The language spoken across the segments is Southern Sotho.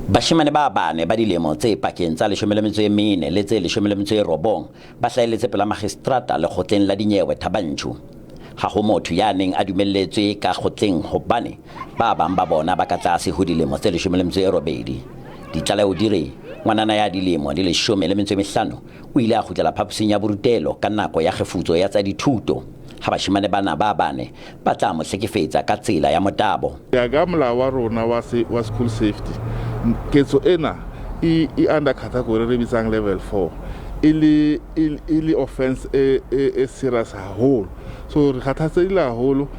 Bashemane ba bane ba dilemo tse pakeng tsa 14 le tse 19 ba hlahelletse pela magistrata lekgotleng la dinyewe Thaba Nchu. Ha ho motho ya neng a dumelletswe ka kgotleng hobane ba bang ba bona ba ka tlase ho dilemo tse 18. Ditlaleho di re ngwanana ya dilemo di 15 o ile a kgutlela phaposing ya borutelo ka nako ya kgefutso ya tsa dithuto ha bashemane bana ba bane ba tla mo hlekefetsa ka tsela ya motabo. Ya ka molao wa rona wa school safety, ketso ena e under category re bitsang level 4, e le offense e serious haholo, so re kgathatsehile haholo.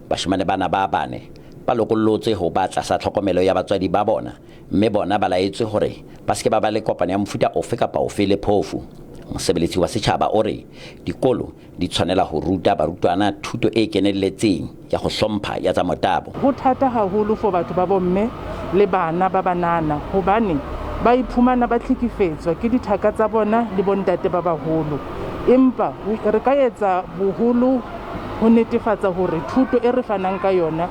Bashemane bana ba bane ba lokollotswe ho ba tlasa tlhokomelo ya batswadi ba bona, mme bona ba laetswe hore ba se ke ba ba le kopano ya mofuta ofe kapa ofe le phofu. Mosebeletsi wa setjhaba o re dikolo di tshwanela ho ruta barutwana thuto e kenelletseng ya ho hlompha ya tsa motabo. Ho thata haholo for batho ba bomme le bana ba banana hobane ba iphumana ba tlhekefetswa ke dithaka tsa bona le bontate ba baholo, empa re ka etsa boholo ho netefatsa hore thuto e re fanang ka yona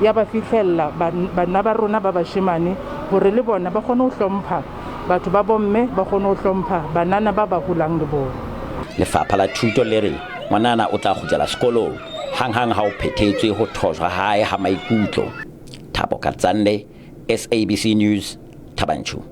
ya ba fihlella bana ba rona ba bashemane, hore le bona ba kgone ho hlompha batho ba bomme, ba kgone ho hlompha banana ba ba holang le bona. Lefapha la thuto le re ngwanana o tla kgutlela sekolong hanghang ha o phethetswe ho thojwa hae ha maikutlo. Thabo Katsande, SABC News, Thaba Nchu.